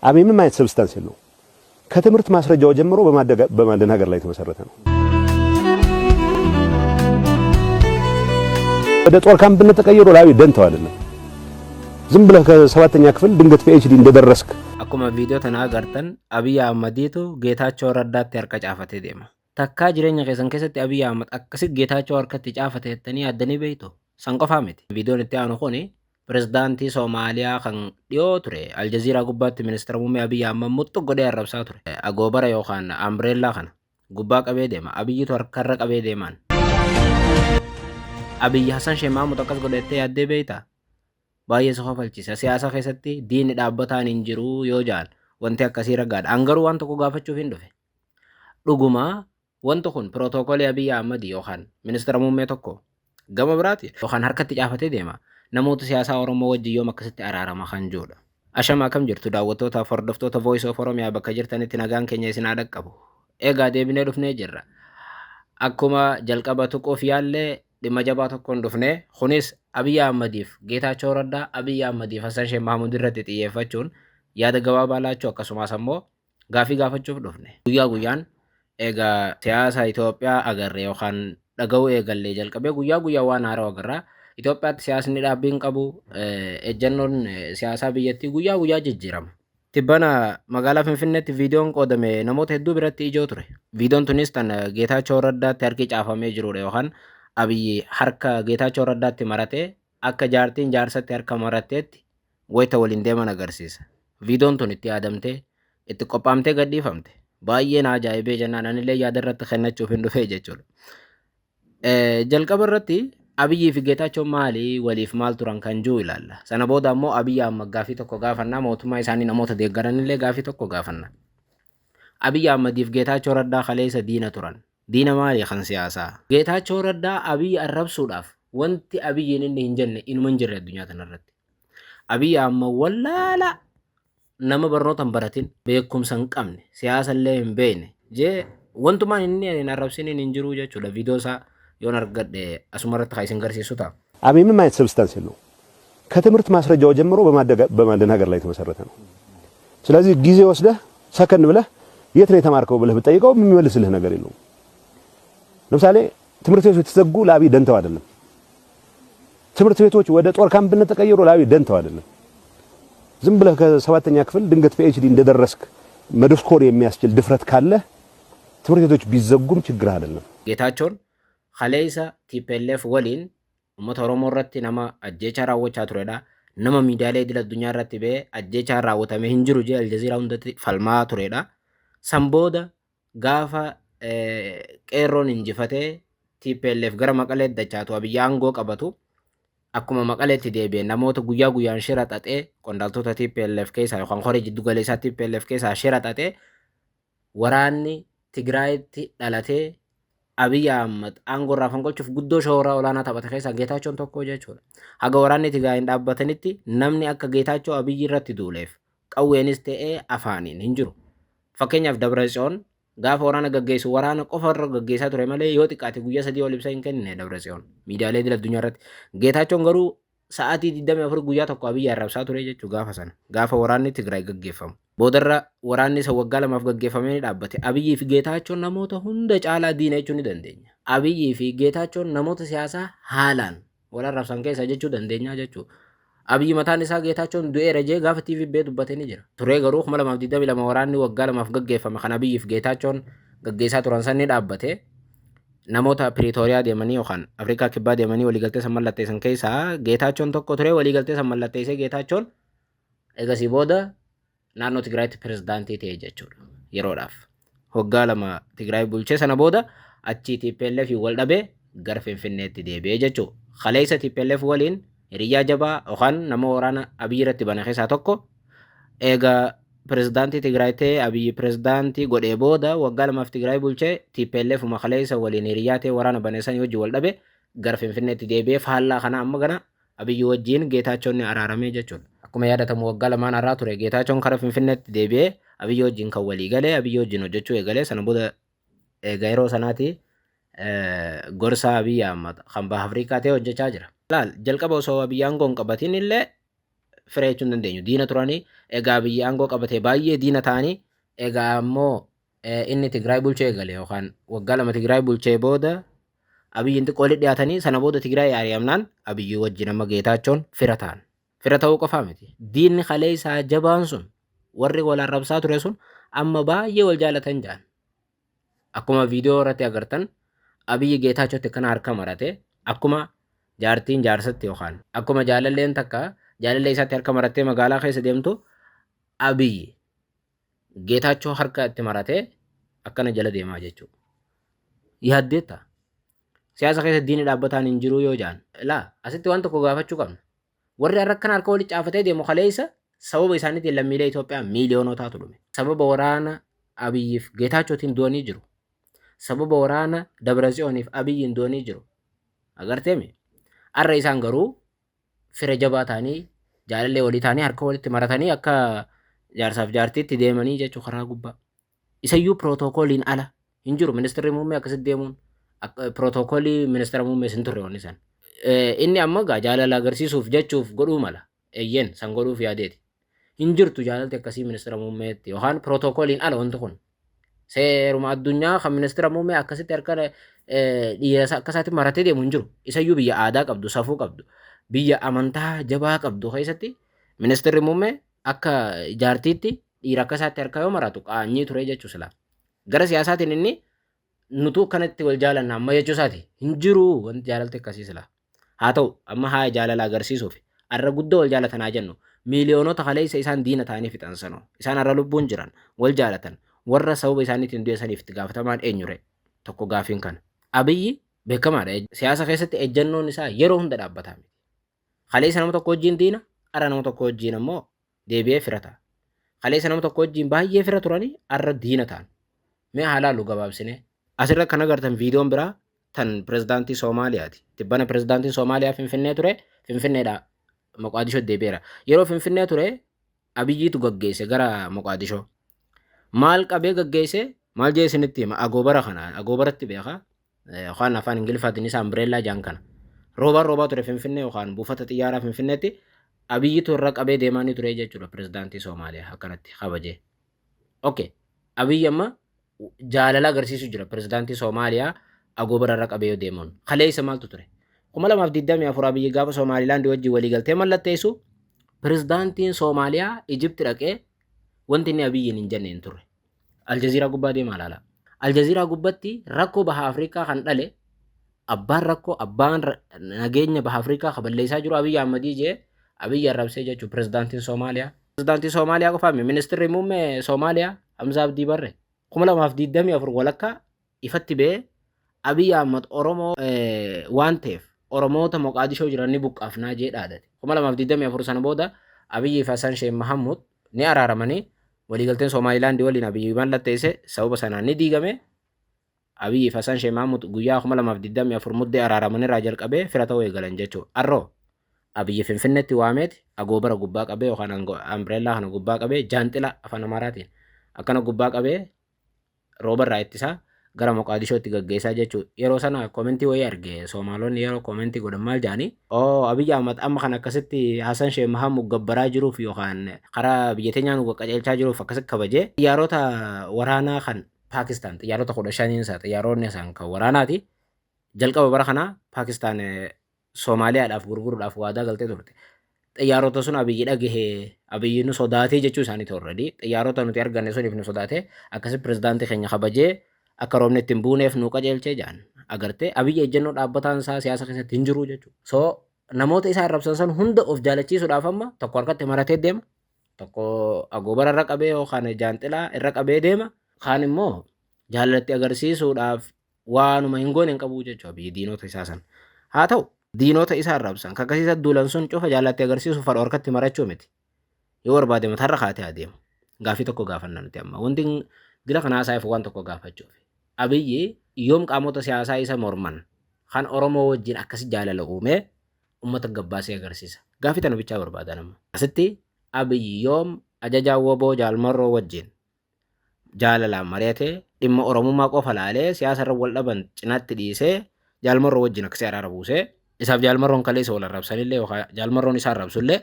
አብይ ምንም አይነት substance የለውም። ከትምህርት ማስረጃው ጀምሮ በማደናገር ላይ የተመሰረተ ነው። ወደ ጦር ካምፕነት ተቀይሮ ለአብይ ደንተው አይደለም። ዝም ብለህ ከሰባተኛ ክፍል ድንገት PhD እንደደረስክ Akkuma viidiyoo tana agartan, Abiy Ahmadiitu Geetaachoo Raddaatti harka caafatee deema. Takkaa jireenya keessan keessatti Abiy Ahmad akkasitti Geetaachoo harkatti caafate jettanii yaaddanii beektu? San qofaa miti. Viidiyoon itti aanu kuni pirezidaantii Soomaaliyaa kan dhiyoo ture Aljaziiraa gubbaatti ministeera muummee Abiy Ahmad muxxu godhee arrabsaa ture. Agoobara yookaan umbrella kana gubbaa qabee deema. Abiyyitu harkarra qabee deemaan. Abiyyi Hassan Sheikh Mahmud akkas godhettee yaaddee beektaa? Baay'ee si kofalchiisa. Siyaasa keessatti diinni dhaabbataan hin jiru yoo jaan wanti akkasii ragaadha. An garuu waan tokko gaafachuuf hin dhufe. Dhugumaa wanti kun pirootokoolii Abiy Ahmad yookaan ministeera muummee tokko gama biraati yookaan harkatti caafatee deema. Namoota siyaasaa Oromoo wajjin yoom akkasitti araarama kan jedhudha. Ashama, akkam jirtu daawwattootaaf hordoftoota Voice of Oromiyaa? Bakka jirtanitti nagaan keenya isin haa dhaqqabu. Egaa deebinee dhufnee jirra. Akkuma jalqaba tuquuf yaallee, dhimma jabaa tokkoon dhufne. Kunis Abiy Ahmadiif Geetaachoo Raddaa, Abiy Ahmadiif Hassan Sheekh Mahmud irratti xiyyeeffachuun yaada gabaabaa laachuu, akkasumas ammoo gaafii gaafachuuf dhufne. Guyyaa guyyaan egaa siyaasa Itoophiyaa agarre yookaan dhaga'uu eegallee jalqabee guyyaa guyyaa waan haaraa agarra. Itoophiyaatti siyaasni dhaabbii hin qabu, ejjennoon siyaasaa biyyattii guyyaa guyyaa jijjiirama. Tibbana magaalaa Finfinneetti viidiyoon qoodame namoota hedduu biratti ijoo ture. Viidiyoon tunis tan Geetaachoo Raddaatti harki caafamee jirudha, yookaan Abiyyi harka Geetaachoo Raddaatti maratee akka jaartiin jaarsatti harka maratteetti wayita waliin deeman agarsiisa. Viidiyoon tun itti yaadamtee, itti qophaa'amtee gadhiifamte. Baay'ee na ajaa'ibee jennaan anillee yaada irratti kennachuuf hin dhufee jechuudha. Jalqaba irratti Abiyyii fi Geetaachoon maali, waliif maal turan kan jiru ilaalla. Sana booda ammoo Abiyyi Ahmad gaafii tokko gaafannaa, mootummaa isaanii namoota deeggaranillee gaafii tokko gaafanna. Abiyyi Ahmadiif Geetaachoo Raddaa kaleessa diina turan. Diina maali? Kan siyaasaa. Geetaachoo Raddaa Abiyyi arrabsuudhaaf wanti Abiyyiin inni hin jenne inuma hin jirre addunyaa kanarratti. Abiyyi Ahmad wallaalaa, nama barnoota hin baratin, beekumsa hin qabne, siyaasa illee hin beekne jee wantumaan inni hin arrabsiniin hin jiru jechuudha. Viidiyoo isaa yoon argadhe asuma irratti kan isin garsiisu ta'a. አብይ ምንም አይነት substance የለውም። ከትምህርት ማስረጃው ጀምሮ በማደናገር ላይ የተመሰረተ ነው። ስለዚህ ጊዜ ወስደህ ሰከን ብለህ የት ነው የተማርከው ብለህ ብትጠይቀው የሚመልስልህ ነገር የለውም። ለምሳሌ ትምህርት ቤቶች የተዘጉ ለአብይ ደንተው አይደለም። ትምህርት ቤቶች ወደ ጦር ካምፕነት ተቀይሮ ለአብይ ደንተው አይደለም። ዝም ብለህ ከሰባተኛ ክፍል ድንገት PhD እንደደረስክ መደስኮር የሚያስችል ድፍረት ካለ ትምህርት ቤቶች ቢዘጉም ችግር አይደለም። Geetaachoon kaleessa TPLF waliin uummata Oromoo irratti nama ajjeechaa raawwachaa turedha. Nama miidiyaalee idil addunyaa irratti ba'ee ajjeechaa raawwatamee hin jiru jee Aljazeeraa hundatti falmaa turedha. San booda gaafa qeerroon injifatee TPLF gara Maqaleetti dachaatu, Abiyyi aangoo qabatu, akkuma Maqaleetti deebi'e namoota guyyaa guyyaan shira xaxee qondaaltota TPLF keessaa yookaan koree jiddu galeessaa TPLF keessaa shira xaxee waraanni Tigraayitti dhalatee Abiy Ahmad aangoo irraa fonqolchuuf guddoo shoora olaanaa taphate keessaa Geetaachoon tokko jechuudha. Haga waraanni Tigraay hin dhaabbatanitti namni akka Geetaachoo Abiyyi irratti duuleef qawweenis ta'ee afaaniin hin jiru. Fakkeenyaaf, Dabratsiyoon gaafa waraana gaggeessu waraana qofa irra gaggeessaa ture malee yoo xiqqaate guyyaa 3 ol ibsa hin kennine Dabratsiyoon miidiyaalee idil addunyaa irratti. Geetaachoon garuu sa'aatii 24 guyyaa tokko Abiyyi arrabsaa ture jechuu gaafa sana, gaafa waraanni Tigraay gaggeeffamu. Boodarra waraanni isa waggaa 2f gaggeeffamee ni dhaabbate. Abiyyii fi Geetaachoon namoota hunda caalaa diina jechuu ni dandeenya. Abiyyii fi Geetaachoon namoota siyaasaa haalaan wal arrabsan keessaa jechuu dandeenya jechuudha. Abiyyi mataan isaa Geetaachoon du'eera jee gaafa TV bee dubbatee ni jira. Turee garuu 2022 waraanni waggaa 2f gaggeeffame kan Abiyyii fi Geetaachoon gaggeessaa turan san ni dhaabbate. Namoota Piriitooriyaa deemanii yookaan Afrikaa Kibbaa deemanii waliigaltee san mallatteessan keessaa Geetaachoon tokko ture. Waliigaltee san mallatteessee Geetaachoon egasii booda naannoo Tigraayitti pirezidaantii ta'e jechuudha yeroodhaaf. Waggaa 2 Tigraay bulchee sana booda achii TPLF wal dhabee gara Finfinneetti deebi'ee jechuudha. Kaleessa TPLF waliin hiriyyaa jabaa yookaan nama waraana Abiyyi irratti bane keessaa tokko, eega pirezidaantii Tigraay ta'ee Abiyyi pirezidaantii godhee booda waggaa 2f Tigraay bulchee TPLF kaleessa waliin hiriyyaa ta'e waraana bane sanii wajjin wal dhabe gara Finfinneetti deebi'ee faallaa kana amma gana Abiyyi wajjin Geetaachoon ni araaramee jechuudha. Akkuma yaadatamu waggaa lamaan har'aa ture Geetaachoon kara Finfinneetti deebi'ee Abiyyi wajjin kan walii galee, Abiyyi wajjin hojjechuu eegalee. Sana booda egaa yeroo sanaati gorsa Abiyyi Ahmad kan baha Afrikaa ta'e hojjechaa jira. Laal, jalqaba osoo Abiyyi aangoo hin qabatin illee Fira jechuu hin dandeenyu. Diina turanii egaa biyya aangoo qabatee baay'ee diina ta'anii egaa ammoo inni Tigraay bulchee eegale yookaan waggaa 2 Tigraay bulchee booda Abiyyiin xiqqoo walitti dhiyaatanii sana booda Tigraay ari'amnaan Abiyyi wajjin amma Geetaachoon fira ta'an. Fira ta'uu qofaa miti. Diinni kalee isaa jabaan sun warri wal arrabsaa ture sun amma baay'ee wal jaalatan jedhan. Akkuma viidiyoo irratti agartan Abiyyi Geetaachotti akkana harka marate akkuma jaartiin jaarsatti yookaan akkuma jaalalleen takka jaalallee isaatti harka marattee magaalaa keessa deemtu Abiyyi Geetaachoo harka itti maratee akkana jala deemaa jechuudha. Yaaddeetta. Siyaasa keessa diinni dhaabbataan hin jiru yoo jaan. Laa asitti waan tokko gaafachuu qabna. Warri har'a akkana harka walitti caafatee deemu kaleessa sababa isaaniitiin lammiilee Itoophiyaa miiliyoonotaatu dhume. Sababa waraana Abiyyiif Geetaachootiin du'anii jiru. Sababa waraana Dabratsiyooniif Abiyyiin du'anii jiru. Agarteemi? Har'a isaan garuu fira jabaa ta'anii jaalallee walii ta'anii harka walitti maratanii akka jaarsaaf jaartiitti deemanii jechuu karaa gubbaa. Isayyuu pirootokooliin ala hin jiru ministeerri muummee akkasitti deemuun pirootokoolii ministeera muummee hin turre wanni san. Inni amma gaa jaalala agarsiisuuf jechuuf godhuu mala. Eeyyeen san godhuuf yaadeeti. Hin jirtu jaalalti akkasii ministeera muummeetti yookaan pirootokooliin ala wanti kun. Seeruma addunyaa kan ministeera muummee akkasitti harka dhiira akka isaatti maratee deemu hin jiru. Isayyuu biyya aadaa qabdu, safuu qabdu, biyya amantaa jabaa qabdu keessatti ministeerri muummee akka jaartiitti dhiira akka isaatti harka yoo maratu qaanyii ture jechuu silaa. Gara siyaasaatiin inni nutu akkanatti wal jaalanna amma jechuu isaati. Hin jiru wanti jaalalti akkasii silaa. Haa ta'u amma haa jaalala agarsiisuuf har'a guddoo wal jaalatanaa jennu miiliyoonota kaleessa isaan diina ta'anii fixan sanoo isaan har'a lubbuun jiran wal jaalatan warra sababa isaaniitiin du'e saniif itti gaafatamaan eenyure tokko gaafiin kana. Abiyyi beekamaadha. Siyaasa keessatti ejjennoon isaa yeroo hunda dhaabbataa miti. Kaleessa nama tokko wajjin diina, har'a nama tokko wajjin ammoo deebi'ee fira ta'a. Kaleessa nama tokko wajjin baay'ee fira turanii har'a diina ta'an. Mee haa laallu gabaabsinee. Asirra kan agartan viidiyoon biraa tan pirezidaantii Soomaaliyaati. Tibbana pirezidaantiin Soomaaliyaa Finfinnee ture, Finfinneedha Moqaadishoo deebi'eera. Yeroo Finfinnee ture Abiyyiitu gaggeesse gara Moqaadishoo. Maal qabee gaggeesse? Maal jee isinitti hima? Agoobara kana agoobaratti beeka. Yookaan afaan Ingiliffaatiin isa umbrella jaan kana. Roobaan roobaa ture Finfinnee yookaan buufata xiyyaaraa Finfinneetti Abiyyiitu irra qabee deemaa ni ture jechuudha pirezidaantii Soomaaliyaa akkanatti kabajee. Okay. Abiyyi amma jaalala agarsiisu jira pirezidaantii Soomaaliyaa agoobara irra qabee yoo deemuun. Kaleessa maaltu ture? 2024 Abiyyi gaafa Somaalilaandii wajjin waliigaltee mallatteessu pirezidaantiin Soomaaliyaa Ijipti dhaqee wanti inni Abiyyiin hin jenne hin turre. Aljaziiraa gubbaa deemaa ilaala. Aljaziiraa gubbatti rakkoo baha Afrikaa kan dhale abbaan rakkoo abbaan nageenya baha Afrikaa kan balleessaa jiru Abiyyi Ahmadii jee Abiyyi arrabsee jechuun pirezidaantiin Soomaaliyaa. Pirezidaantii Soomaaliyaa qofaa miti ministeerri muummee Soomaaliyaa Hamza Abdii Barre 2024 walakkaa ifatti ba'ee Abiyyi Ahmad Oromoo waan ta'eef Oromoota Moqaadishoo jiran ni buqqaafnaa jee dhaadate. 2024 sana booda Abiyyi fi Hassan Sheikh Mahamud ni araaramanii waliigalteen Somaalilaandii waliin Abiyyi mallatteesse sababa sanaan ni diigame. Abiyyi fi Hassan Sheikh Mahamud guyyaa 2024 muddee araaramanirraa jalqabee fira ta'uu eegalan jechuudha. Arroo Abiyyi Finfinneetti waameeti agoobara gubbaa qabee yookaan umbrella kana gubbaa qabee jaanxila afaan Amaaraatiin akkana gubbaa qabee rooba irraa ittisaa gara Moqaadishootti gaggeessaa jechuudha. Yeroo sana koomentii wayii arge Soomaalonni yeroo koomentii godhan maal jedhanii oo Abiyyi Ahmad amma kan akkasitti Hassan Sheikh Mahamud gabbaraa jiruuf yookaan karaa biyya teenyaa nu qajeelchaa jiruuf akkasitti kabajee xiyyaarota waraanaa kan Paakistaan xiyyaarota 15 isaa xiyyaaronni isaan kan waraanaati. Jalqaba bara kanaa Paakistaan Soomaaliyaadhaaf gurguruudhaaf waadaa galtee turte. Xiyyaarota sun Abiyyi dhagahe Abiyyi nu sodaatee jechuu isaaniiti already. Xiyyaarota nuti arganne suniif nu sodaatee akkasi pirezidaantii keenya kabajee akka roobni ittiin buuneef nu qajeelchee jedhan. Agartee Abiyyi ejjennoo dhaabbataan isaa siyaasa keessatti hin jiru jechuudha. So namoota isaa arrabsan san hunda of jaalachiisuudhaaf amma tokko harkatti maratee deema. Tokko agoobara irra qabee yookaan jaanxilaa irra qabee deema. Kaan immoo jaalalatti agarsiisuudhaaf waanuma hin goone hin qabu jechuudha biyyi diinota isaa san. Haa ta'u diinota isaa arrabsan kan akkasiisa duulan sun cufa jaalatti agarsiisuuf fadhu harkatti marachuu miti. Yoo barbaade matarra kaatee adeemu. Gaafii tokko gaafanna nuti amma. Wanti dila kana haasa'eef waan tokko gaafachuuf. Abiyyi yoom qaamota siyaasaa isa morman kan Oromoo wajjin akkasi jaalala uumee uummata gabbaasee agarsiisa. Gaafii tana bichaa barbaadan amma. Asitti Abiyyi yoom ajajaa WBO Jaal Marroo wajjin jaalalaan mari'atee dhimma Oromummaa qofa laalee siyaasa irra wal dhaban cinaatti dhiisee Jaal Marroo wajjin akkasii araara buusee isaaf Jaal Marroon kaleessa wal arrabsanillee yookaan Jaal Marroon isa arrabsullee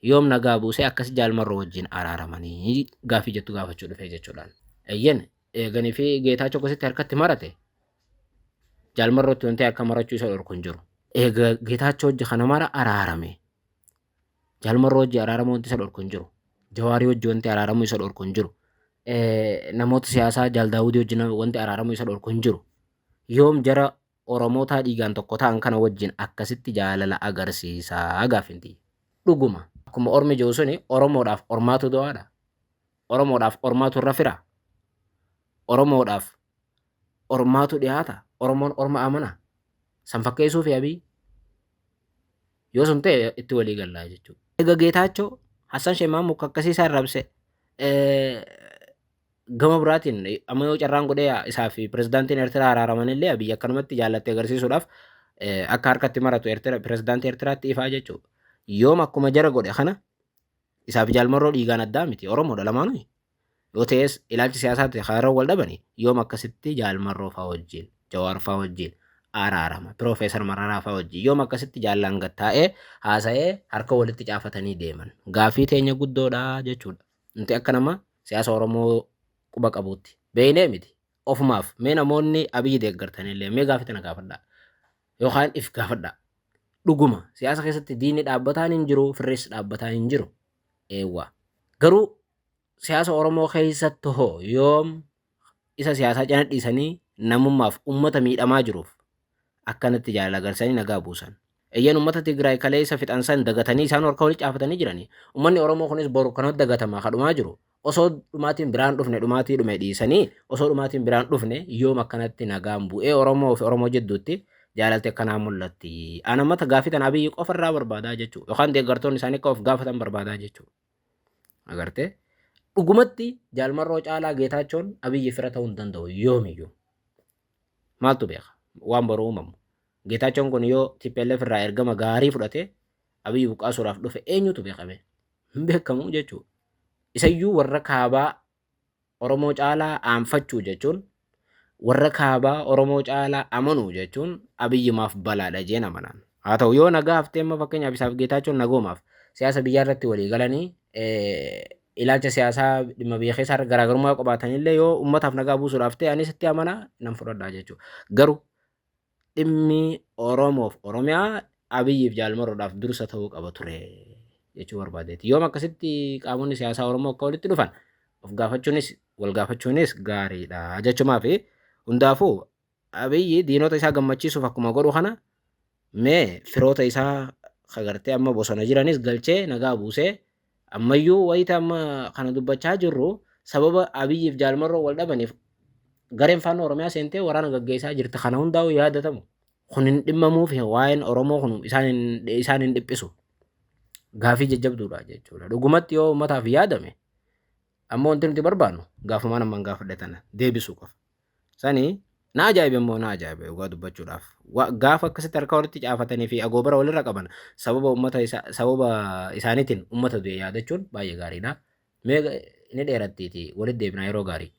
Yoom nagaa buusee akkas Jaal Marroo wajjin araaramanii gaaffii jettu gaafachuu dhufee jechuudhaan. Eeyyen eeganii fi Geetaachoo akkasitti harkatti marate Jaal Marrootti wanti harka marachuu isa dhorku hin jiru. Eega Geetaachoo hojii kana mara araarame. Jaal Marroo hojii araaramuu wanti isa dhorku hin jiru. Jawaarii hojii wanti araaramuu isa dhorku hin jiru. Namoota siyaasaa Jaal Daawudii wajjin wanti araaramuu isa dhorku hin jiru. Yoom jara Oromootaa dhiigaan tokko ta'an kana wajjin akkasitti jaalala agarsiisaa gaaffinti. Dhuguma akkuma ormi jiru suni Oromoodhaaf ormaatu du'aadha. Oromoodhaaf ormaatu irra fira. Oromoodhaaf ormaatu dhiyaata. Oromoon orma amana. San fakkeessuu fi Abiy yoo sun ta'e itti walii gallaa jechuudha. Egaa Geetaachoo Hassan Sheeh Maamuu akkasii isaan rabse gama biraatiin amma yoo carraan godhee isaa fi pirezidaantiin Eertiraa araaraman illee Abiy akkanumatti jaallattee agarsiisuudhaaf akka harkatti maratu pirezidaantii Eertiraatti ifaa jechuudha. Yoom akkuma jara godhe kana isaa fi Jaal Marroo dhiigaan addaa miti Oromoodha lamaanuu. Yoo ta'es ilaalchi siyaasaatti karaa wal dhabani yoom akkasitti Jaal Marroo fa'aa wajjin Jawaar fa'aa wajjin araarama Piroofeesar Mararaa fa'aa wajjin yoom akkasitti jaallaan gad taa'ee haasa'ee harka walitti caafatanii deeman. Gaaffii teenya guddoodha jechuudha. Nuti akka nama siyaasa Oromoo quba qabuutti beeynee miti. Ofumaaf mee namoonni Abiyyi deeggartanillee mee gaaffii tana gaafadhaa. Yookaan if gaafadhaa. Dhuguma siyaasa keessatti diinni dhaabbataan hin jiru, firris dhaabbataan hin jiru. Eewwa. Garuu siyaasa Oromoo keessatti hoo yoom isa siyaasaa cina dhiisanii namummaaf uummata miidhamaa jiruuf akkanatti jaalala agarsiisanii nagaa buusan. Eeyyeen uummata Tigraay kaleessa fixan san dagatanii isaan harka walitti caafatanii jiranii. Uummanni Oromoo kunis boru kanatti dagatamaa kadhumaa jiru. Osoo dhumaatiin biraan dhufne dhumaatii dhume dhiisanii osoo dhumaatiin biraan dhufne yoom akkanatti nagaan bu'ee Oromoo fi Oromoo jidduutti jaalalti akkanaa mul'atti. Ana mata gaaffii tana Abiyyi qofa irraa barbaadaa jechuudha. Yookaan deeggartoonni isaanii akka of gaafatan barbaadaa jechuudha. Agartee? Dhugumatti Jaal Marroo caalaa Geetaachoon Abiyyi fira ta'uu hin danda'u yoomiyyuu. Maaltu beeka? Waan boru uumamu. Geetaachoon kun yoo TPLF irraa ergama gaarii fudhatee Abiyyi buqqaasuudhaaf dhufe eenyutu beekame? Hin beekamu jechuudha. Isayyuu warra kaabaa Oromoo caalaa aanfachuu jechuun warra kaabaa Oromoo caalaa amanuu jechuun Abiyyimaaf balaadha jeen amanaan. Haa ta'u yoo nagaa haftee amma fakkeenyaaf isaaf Geetaachoon nagoomaaf siyaasa biyyaa irratti walii galanii ilaalcha siyaasaa dhimma biyya keessaa irra garaagarummaa qabaatanillee yoo uummataaf nagaa buusuudhaaf ta'e anis itti amanaa nan fudhadhaa jechuudha. Garuu dhimmi Oromoof Oromiyaa Abiyyiif Jaal Marroodhaaf dursa ta'uu qaba ture jechuu barbaadeeti. Yoom akkasitti qaamonni siyaasaa Oromoo akka walitti dhufan of gaafachuunis wal gaafachuunis gaariidha jechumaa fi hundaafuu Abiyyi diinota isaa gammachiisuuf akkuma godhu kana mee firoota isaa kagartee amma bosona jiranis galchee nagaa buusee ammayyuu wayita amma kana dubbachaa jirru sababa Abiyyiif Jaal Marroo wal dhabaniif gareen Faannoo Oromiyaa seentee waraana gaggeessaa jirti. Kana hundaa'u yaadatamu. Kun hin dhimmamuuf waa'een Oromoo kun isaan hin dhiphisu. Gaafii jajjabduudha jechuudha. Dhugumatti yoo uummataaf yaadame ammoo wanti nuti barbaannu gaafumaan ammaan gaafadhe tana deebisuu qofa. Sani na ajaa'ibe immoo na ajaa'ibe dhugaa dubbachuudhaaf. Gaafa akkasitti harka walitti caafatanii fi agoobara walirra qaban sababa uummata isa sababa isaaniitiin uummata du'e yaadachuun baay'ee gaariidha. Mee ni dheerattiiti walitti deebinaa yeroo gaarii.